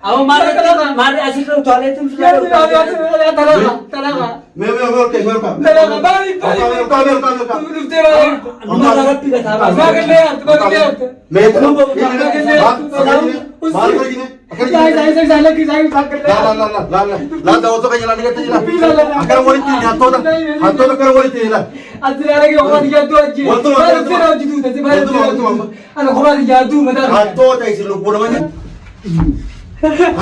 Awwa maarree maarree asirra utaaleetiin Mee mee mee ol mee ol kaa. Mee ol kaa mee ol kaa. Numa rabbi gataa baasa. Mee maal godhine? Laal laal laal laal laal daawwattoota keenya laal dhiqatte jira. Akkana walitti hattoota hattoota akkana walitti ilaal. Hattoota isin lubbuu nama nyaata.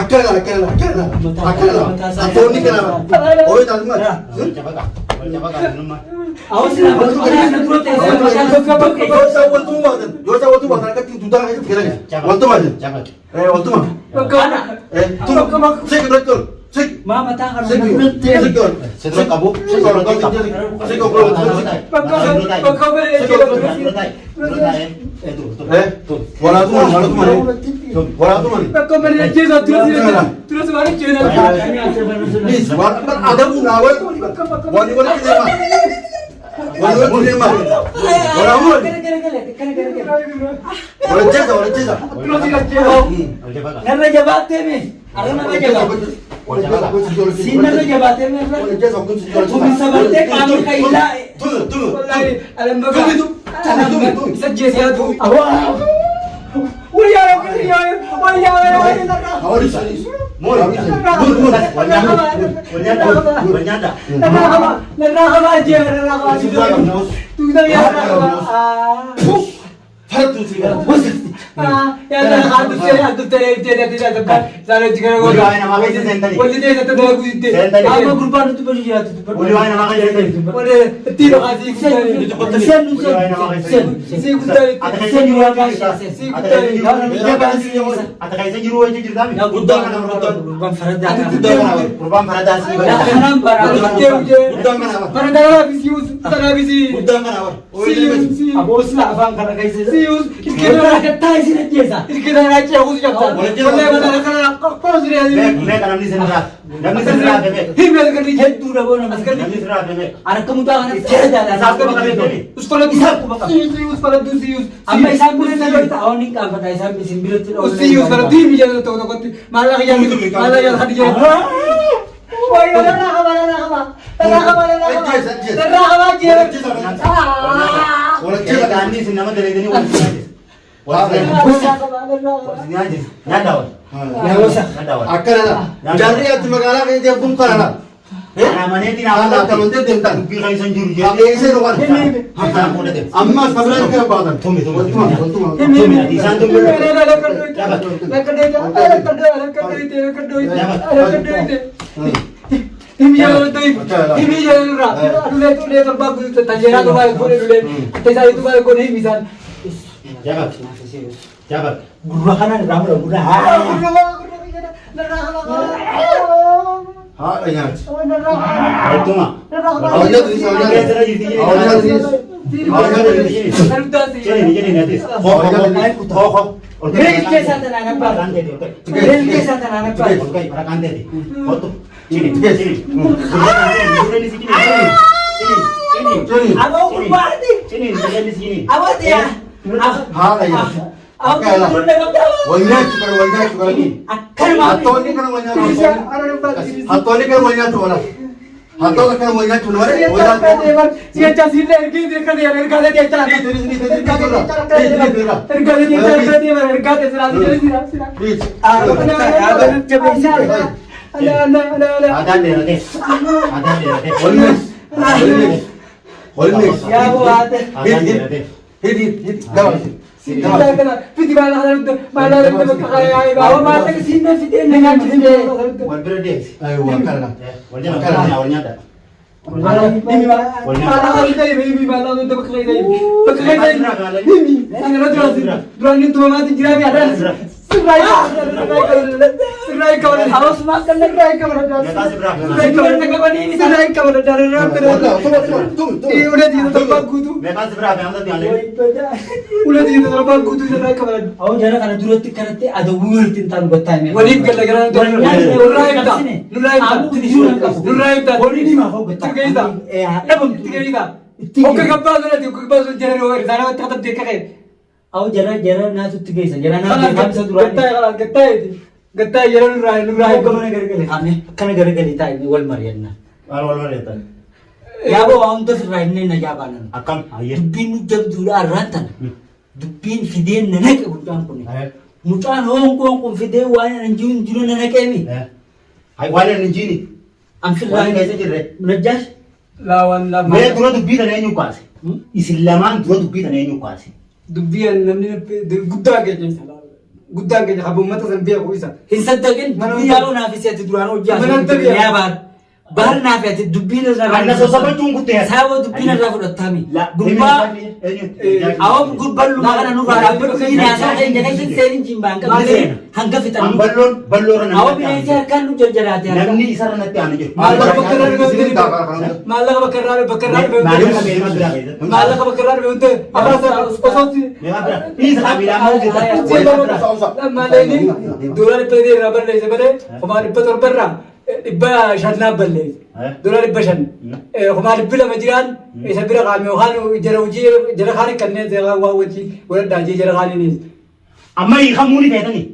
Akkana laal akkana laal akkana laal akkana laal hattoonni kana laal. Ooyee taasisu maal? Awwa silaa bakka dura teessee mataa Yoo isaan waltumuu baatan yoo isaan waltumuu baatan akkatti duudaa keessatti galani. Waltumaa jedhu. Waltuma. Tuma. Siqi duratti ol. Siqi. Maa mataa kana Siqi. dura teessee. Siqi ol. Sidra qabu. Siqi ol. Siqi ol. Walaatuma walaatuma walaatuma. Please waan adabu naa wali wali walitti deemaa. Wali walitti deemaa. Walaamuu. Walajjeesa walajjeesa. Narra jabaattee mee? Arra narra jabaatte. Siin narra jabaattee mee arra? Tumsa bartee qaamni kaylaa. Amma gurbaan nuti bari jiraatu dubbadhu. Aboosla afaan kana keessa. Gattaa isin ajjeesa. Hedduu dhaboo nama. Harka mudaa kana seera jaalala. Amma isaan biratti dhaloota awwan hin qaanfata isaan isin biratti dhaloota. Akkana jarri ati magaalaa keessa deemtuun kana laal. Haala akkamantee deemtan. Qabeessee dhufan. Ammas kabiraan kana baatan. Waltuma waltuma. Gurra kanaan irraa mura gurra. Haadha nyaati. Reelli keessaa tanaan abbaa. Reelli keessaa tanaan abbaa. Aboo gurbaati. Aboo tiyaa. Haadha nyaati. Aboo gurra qabdaa. Wal nyaachuu kana wal nyaachuu kana. Akkanuma. Hattoonni kana wal nyaachuu. Hattoonni kana wal nyaachuu wala. Hattoota kana wal nyaachuu malee wal nyaachuu. Wal nyaachuu. Yaa boo haate. Hidhi hidhi gaba. Aboo maallaqa siin na fidee na nyaachisee. Aywa kana. Hawaasummaan kan Meeqaa si biraa fi? Meeqaa si biraa fi Ahmad Abdii malee? Awwa jara kana duratti kanatti adawwii walitti hin taanu battaa himee. Waliif galla gara nurraa himta. Nurraa himta. Nurraa himta. Waliin himaa hoo gattaa. Itti geessa. Dhabamtu. Itti geessa. Itti Hokka geessa. gabbaa sanatti hokka gabbaa sun jara yoo irraa namatti katabdee kakee. Awwa jara jara naatu itti geessa. Jara naatu deemsa duraanii. Gattaa'e kalaas gattaa'eeti. Gattaa'e jara nurraa nurraa Hogga mana garagalee kaane akkana garagalee taa'ee wal mari'anna. Maal wal mari'atan? Yaaboo waa hunda ofirraa hin na jaabaanan. Akkam? Ayyee. Dubbiin nu jabduudha arraan tana. Dubbiin fideen na naqe guddaan kun. Mucaan hongoon kun fidee waan hin jiru hin jiru na naqeemi. Hay waan hin jiini. An firraa Waan keessa jirre. Najjaash. Laawan lama. Mee dura dubbii tana eenyu kaase? Isin lamaan dura dubbii tana eenyu kaase? Dubbii namni guddaa keenya isa. Guddaan keenya kan uummata san beeku isa. Hin saddaqin dubbii yaa'uu naaf isi ati duraan hojii Mana tabi'a. yaa baar. Baar naaf ati dubbiin irraa. Anna sosobachuun guddee. Sababa dubbiin irraa fudhattaami. Gurbaa Eenyu? awwa gurbaan lumaa kana nurraa dhaabbatu dubbiin haasaa keenya keessa seenin jimbaan qabne hanga An fixannu. balloon balloorra Awwa namni bineensi natti aanu harkaan nu jarjaraate jiru. Namni isarra natti aanu jiru. Maallaqa bakka irraa dhufe maallaqa bakka irraa bakka irraa dhufe Maallaqa meeqa biraa keessatti? maallaqa bakka irraa dhufe hundi afaan isaa osoo Meeqa biraa? Dhiisa qabiilaa maal jettan? Maallaqni doolaara 300 irraa balleesse malee 700,000 irraa 500 balleesse. Doolaara 500 200,000 jiraan isa bira kaa'ame yookaan jara hojii jara kaan kanneen seeraan waa wajji godhadhaa jee jara kaaniinis. Amma hiikamuu ni feetanii?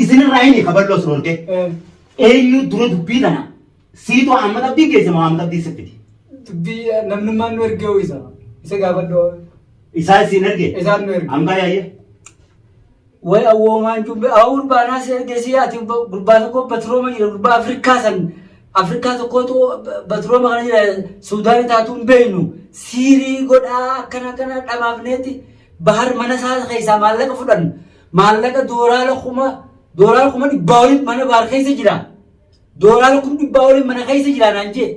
Isinirraa hin hiika bal'oo sun olkee. Eenyu dura dubbii tana siitu Ahmad Abdii geesse moo Ahmad Abdii siffiti? Dubbii namnummaan nu ergee isa isa gaafadhu Isaa isin erge? isaan nu erge. Hanga yaayye? Way awwoomaan jumbe awwuun baanaa si erge si ati gurbaa tokko batirooma jira gurbaa Afrikaa san Afrikaa tokkotu batirooma kana jira Suudaanii taatuun beeynu siirii godhaa akkana akkana dhamaafneeti bahar mana isaa keessaa maallaqa fudhan maallaqa doolaara 100,000 oliin mana bahar keessa jira doolaara 100,000 oliin mana keessa jira naan jee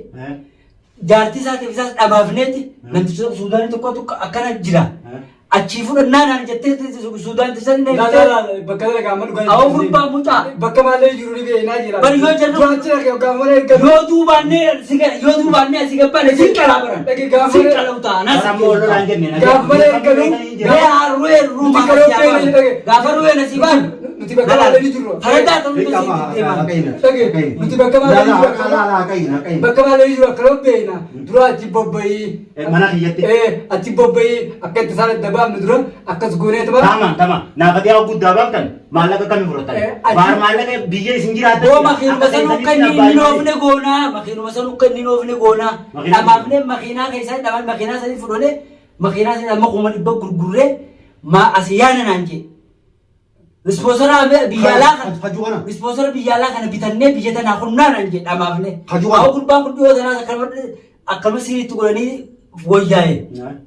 jaartii isaatiif isaas dhamaafneeti namtichi tokko Suudaanii tokkotu akkana jira achii fudhannaa naan jettee Suudaan tisan Laa laa laa bakka sana gaama dhugaa. Awwa gurbaa mucaa. Bakka maallee jiru ni beeknaa jira. Bari yoo jarri- Du'aachi dhaqee gaama mana erga. Yoo duubaannee yoo duubaannee asii gabbaane sin qalaa baran. Dhaqee gaafa- Sin qalau ta'a. Nas Bara ammoo lolaan jenne. Gaafa mana erganuu. Mee haa ruwee ruumaa Nuti asii kaloo baanu. dhaqee. Gaafa ruwee nasii baanu. Nuti bakka maallee ni jirru. Faradaa ta'uu nuti deemaa. Dhaqee nuti bakka maallee ni jiru. Bakka maallee ni jiru akka loo beekna. Dura achi bobba'ii. Mana kiyyatti. Achi bobba'ii akka itti isaan adda baafnu dura akkas goonee tapha. Tama tama naafatee haa guddaa baaftan maallaqa akkamii fudhatan? Baar maallaqa biyya isin jiraatan. Boo makiinuma sanuu akka inni hin oofne goonaa. Makiinuma sanuu akka inni hin oofne goonaa. Dhamaafnee makiinaa keessaa dhamaan makiinaa sanii fudhannee makiinaa sanii amma 100,000 gurgurree maa asii yaana naan jee. Ispoonsara biyya alaa kana. Hajuu kana. Ispoonsara biyya alaa kana bitannee biyya tanaa humnaan an jedhe dhamaafne. Hajuu kana. Awwa gurbaan kun dhiyoo tanaas akkanuma siriitti godhanii wayyaa'e.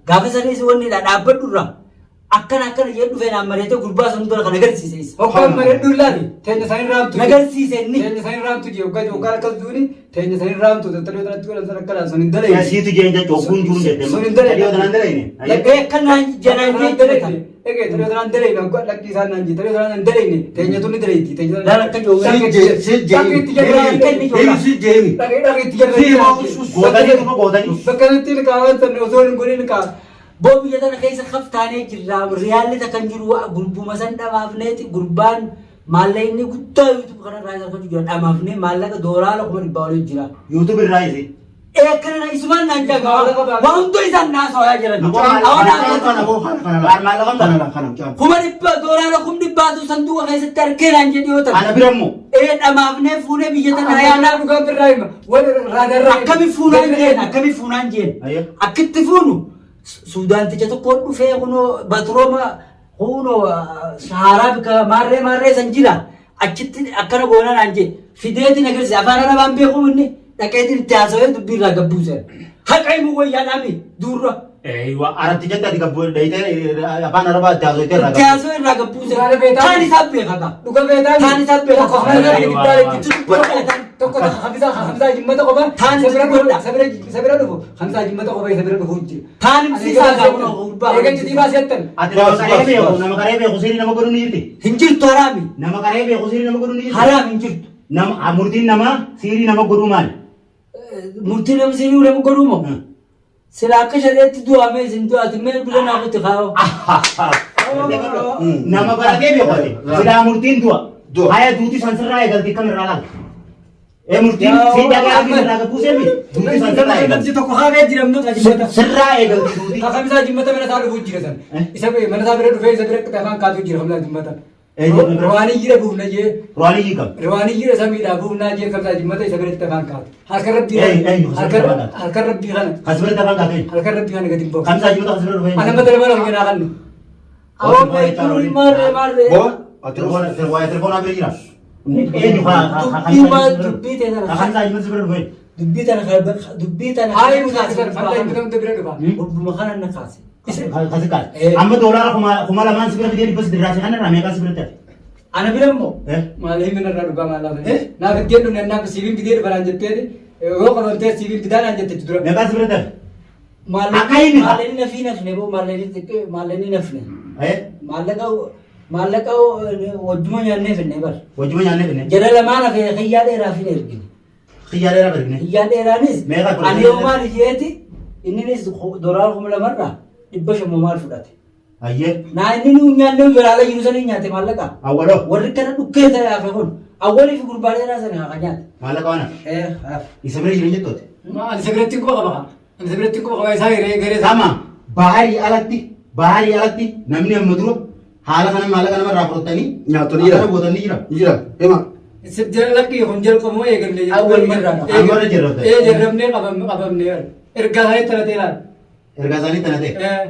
Gaafa saniis wanni dhaabbadhu irraa akkana akkana jedhe dhufee naan mari'atee gurbaa san dura kana agarsiise isa. Hoggaan mareedhuun laali teenya isaanii raamtu. Nagarsiise inni. Teenya isaanii raamtu jee hoggaa hoggaan akkas duuni teenya isaanii raamtu tattalee tanatti godhan san akka laal sun hin dalayne. Siitu jeen jechuun ogguun jiruun jette. Sun hin dalayne. Dhiyoo tanaan dalayne. Laggee akkanaan janaan Tanaan jee dalayne. Egaa talee tanaan dalayne hoggaa lakkii isaan naan jee talee tanaan hin dalayne teenya tun ni dalayti. Teenya Laal akka jiru. Dhaqee dhaqee itti jarra. Gootanii dhuma gootanii. Bakka kanatti kaawwan sanni osoo hin godhin kaa. Boo biyya tana keessa kaftaanee jirra. Riyaalli takkan jiru gurbuma san dhamaafneeti gurbaan maallaqni guddaa YouTube kanarraa argachuu jira. Dhamaafnee maallaqa doolaara 100,000 olii jira. YouTube irraa isi. Ee akkana na isumaan naan jaaga. Waa hundoo isaan naasawaa jiran. Baar maallaqa kana. 100,000 doolaara 100,000tu sanduuqa keessatti argee naan jedhi yoo ta'u. Ana bira immoo. Ee dhamaafnee fuunee biyya tana yaanaa. Dhugaan birraa hima. Warra raadarraa. Akkami fuunaan jeen akkami fuunaan jeen. Ayyee. Akkitti fuunu Suudaanticha tokko dhufee kunoo batirooma kunoo sahaaraa bika maarree maarree san jira achitti akkana goonaa naan jee fideetiin agarsiise afaan arabaan beeku inni dhaqeetiin itti haasawee dubbii irraa gabbuuse. Haqa himuu wayyaadhaami duurra. Aratti jette ati gabbuu dhayitee afaan arabaa itti haasofte irraa Itti haasoo irraa gabbuuse. Dhugaa beektaa? Taan isaa beeka gaa. Dhuga beektaa? Taan isaa beeka. Tokko hamsa Itti dubbadha taan. Tokko hamsa hamsa jimmata qofa. Taan Isa bira dubbadha. dhufu isa bira dhufu hamsa jimmata qofa isa bira dhufu jira. Taan ibsiisaa gaa kun gurbaa. Eega jitii baasettan. Ati nama qaree beeku nama qaree beeku sirii nama godhu ni jirti. Hin jirtu haraami. Nama qaree beeku sirii nama godhu ni jirti. Haraami hin jirtu. Nama murtiin namaa sirii nama godhu maali? Murtiin nama sirii nama godhuu moo? Sila akka shari'aatti du'amee isin du'aati mee bira naa kutti kaa'oo. Nama baratee beeku ati. Silaa murtiin du'a. Du'a. Haya duuti san sirraa eegalti kam irraa laala? Ee murtiin si dhagaa fi sirraa gabbuusee mi? Duuti san sirraa eegalti. Tokko haafee jira ammoo jimmata. Sirraa eegalti duuti. Hamsa jimmata mana isaa dhufu jira san. Isa mana isaa bira dhufee isa bira afaan kaatu jira hamsa jimmata. Rawaanii jira buufna jee. Ruwaanii hiikam. Rawaanii jira samiidhaa buufnaa jee kamsaa jimmata isa biratti afaan kaatu. Harka rabbii harka rabbii kana. Kasbirratti afaan kaatu. Harka rabbii kana gadi hin bahu. Kamsaa jimmata kasbira dhufee. Ana mata lama lafa kennaa kannu. Awwa beektuu maarree maarree. Boo ati Telefoona bira jira. Dubbii maal dubbii ta'e tana. Kamsaa jimmata bira dhufee. Dubbii tana dubbii tana. Hayi musaa isa kamsaa jimmata bira dhufa. Gurbuma kana na kaase. Kasi Amma doolaara 2000 si bira fidee dhibba sidirraa si kanarraa meeqaa si biratti hafe? Ana bira immoo. Maal himin irraa dhugaa maal laata? Naaf iddeen dhumne naaf sibiin fidee dhufa naan jetteeti. Yoo qabamtee sibiin fidaa naan jette dura. Meeqaa si biratti hafe? Akka himi. Maallaqni nafii nafne boo maallaqni xiqqoo maallaqni nafne. Maallaqa maallaqa wajjuma nyaannee finne bar. Wajjuma nyaannee finne. Jara lamaan hafe xiyyaa dheeraa fin ergine. Xiyyaa dheeraa ergine. Xiyyaa dheeraanis Meeqa ture? ani yoo maal jeeti inninis doolaara 2000rraa 500 maal fudhate. Ayyee. Naa inni nu nyaannee jalaala jiru sanii nyaate maallaqa. Awwaloo. Warri kana dhukkee ta'e hafe kun awwalii fi gurbaa dheeraa sana haa nyaate. Maallaqa waan hafe. Eh hafe. Isa bira jiran jettooti. Ani isa biratti quba qaba. Ani isa biratti quba qaba isaa garee garee. Sama baharii alatti baharii alatti namni amma dura haala kana maallaqa namarraa fudhatanii Nyaatanii jira. akkana gootanii jira. Jira. Hima. Lakkii kun jalqabu eegalle. Awwal irraa. Amma irra jirra. Ee jarrabnee qabamnee ergaa isaanii tana ta'e laal. Ergaa isaanii tana ta'e.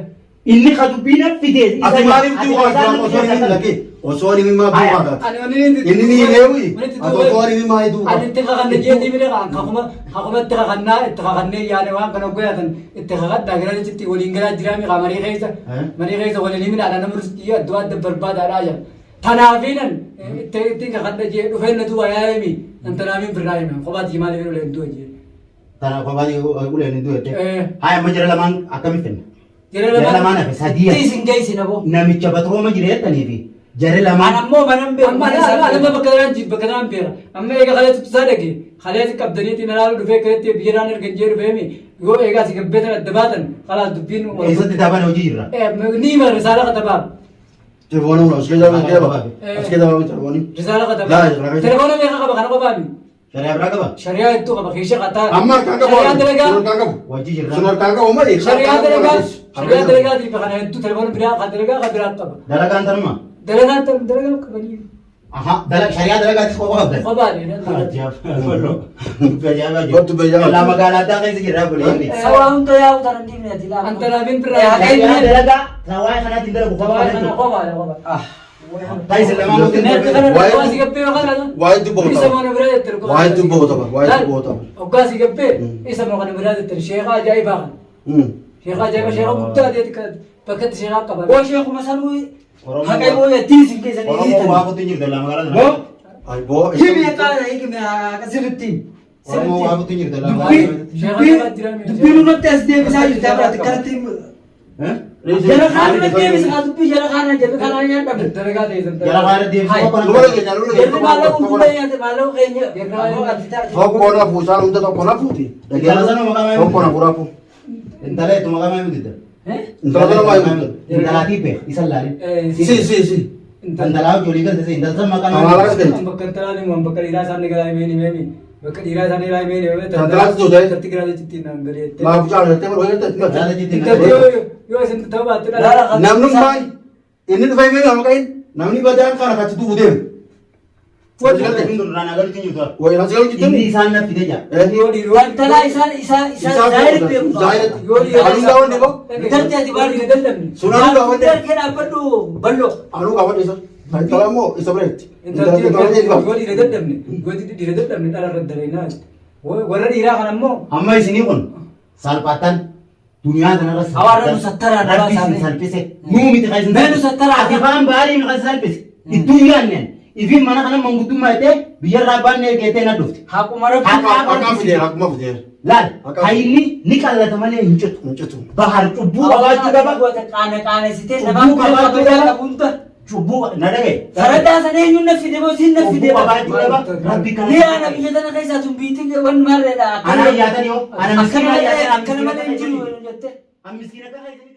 Inni ka dubbiin fide. Ati maaliif du'u haa osoo inni lakkee osoo inni maa du'u haa taate. Ani wanni Inni ni himeewi ati osoo inni maa du'u Ani itti kakanne jeetii bira kan kakuma kakuma itti kakannaa itti kakannee yaane waan kana goyaatan itti kakadhaa gara jechitti waliin galaa jiraami kaa marii keessa marii keessa waliin himinaadha nama ruskii adda adda barbaadaadhaa jira. Tanaafiinan itti itti kakadha jee dhufeen na du'a yaa'emi nan tanaafiin birraa hime kophaatti maaliif hin uleen du'a jee. Tana kophaa uleen hin du'e. Eh. Haa amma jara lamaan akkamitti finna? Jara Jara lamaan lamaan hafe sadii Itti hafe. isin geessina boo. Namicha batrooma jira jettanii fi jara lamaan. Ana ammoo manan beeku. Amma amma bakka kanaan jib bakka kanaan beera. Amma eega kalee tuttusaa dhage kalee qabdaniitiin alaalu dhufee kaleetti biyyarraan ergan jee dhufeemi yoo eegaa si gabbeetan adda baatan kalaas dubbiin wal- Eessatti taabaan hojii jirra? Ni hima risaala katabaa. Telefoona as keessa as keessa as keessa telefooni. Risaala Laa, katabaa. laa. Telefoona meeqa qaba kana qofaami? Shari'aa biraa qaba? Shari'aa hedduu qaba keesha qataa. Amma harkaan qabu. Shari'aa dalagaa. Sun harkaan qabu. Wajji jirra. Sun harkaan qabu malee. Shari'aa dalagaa. Shari'aa dalagaatiif kana hedduu telefoona biraa kan dalagaa kan biraa qaba. Dalagaan tanuma? Dalagaan tan dalagaa qabanii. Aha, shari'aa dalagaatis kophaa qabdan. Kophaadha. Kottu biyyaa. Laa magaalaa addaa keessa jirra bulee. Sawaa hunda yaa'u tana hin dhiifne ati laa. Antanaafiin Eh, birraa. haqa inni- Shari'aa dalagaa sawaa kanaatiin dalagu kophaa Kophaa kana qabdan. kophaadha kophaa. Ah. Taayisa lamaan mootiin Meerka kana Waa'ee- Hoggaasii gabbee kana Waa'ee dubba isa qotama. mana biraa jettan Waa'ee dubba qotama. Waa'ee dubba qotama. Hoggaasii gabbee isa mana biraa jettan sheekaa ajaa'ibaa kana. Sheekaa ajaa'ibaa sheekaa guddaa ta'e bakka itti sheekaa qaba. Boo sheekuma sanuu haqa boo itti isin keessanii Oromoo hiitan. waa kutti jirti laa magaalaa Boo. tana. Ay boo. Himi haqa himi haqa sirriitti. Oromoo waa kutti jirti laa Dubbii magaalaa tana. dubbii nurratti as deebisaa jirti abiraati kanatti. Jara kaan irratti deebisaa dubbii jara kaana jarri kaana nyaadhamu. Dalagaa ta'e san. Jara kaana deebisuu qofa Lubara keenya lubara Jarri keenya. maallaqa hunda nyaate maallaqa keenya. Tokko nafu isaan hunda tokko nafuuti. Intala sana maqaa maayii Tokko nafu rafu. Intala itti maqaa maayii miti. Intala sana maayii miti. Intalaatii beek isa laalin. Si si si. Intalaa hojii galte intala sana maqaa Amaaraa kas galti. Bakka intalaa ni bakka dhiiraa isaan ni galaa himeen himeemi. Bakka dhiiraa isaan ni galaa himeen himeemi. Tantalaatti tuutee? Tantalaatti giraa jechitti naan galee. Maaf jaallatee bara hojjete. Intala jetti Intalti yoo isin ta'uu baatte dhala. Namnummaan inni dhufee mee nama qayin namni badaan kana katti du'u deemu. Wayi as galu Inni jettanii. isaan na fide jaa. Yoo dhiiroo. Wantalaa isaan isaan isaan zaayir beeku. Yoo dhiiroo. Anuu gaawwanne boo. Intalti ati Waan baadhi. hin dadhabne. Sun anuu gaawwanne. Harkee dhaabbadhu bal'oo. Anuu gaawwanne isa. Intala immoo isa biratti. Intalti Intala yoo dhiira dadhabne yoo dhiira dadhabne dhala irra dalagnaa. Warra dhiiraa kana immoo Amma isinii kun salphaattan Duniyaa tanarra Hawaarra nu sattaraa na Rabbi baasaa sin mee. salphise. Nuu miti kan isin Mee nu sattaraa Ati faan baarii mi kan salphise. Ittuu hin yaadne. Ifin mana kana manguddummaa jettee biyyarraa abbaan ergeettee na dhufte. Haquma rabbi. Haqaa fideera haquma fideera. Laal Haqaa- hayni ni qallata malee hin citu. Hin citu. Bahar cubbuu qabaachuu qaba. Qaana qaanesitee Cubbuu namaa qabaachuu kabajaa qaba. qabu hunda. Cubbuu na dhagaye. Faradaa sana eenyuun na fide moo siin na fide? Cubbuu qabaachuu qaba. Rabbi kana. Ni ana biyya tana keessaa tun biitti wan maalleedha. Anaa yaatan yoo. Ana Akkana miskiina malee yaatan. akkana malee hin jiru jettee. An miskiina akka keessanii.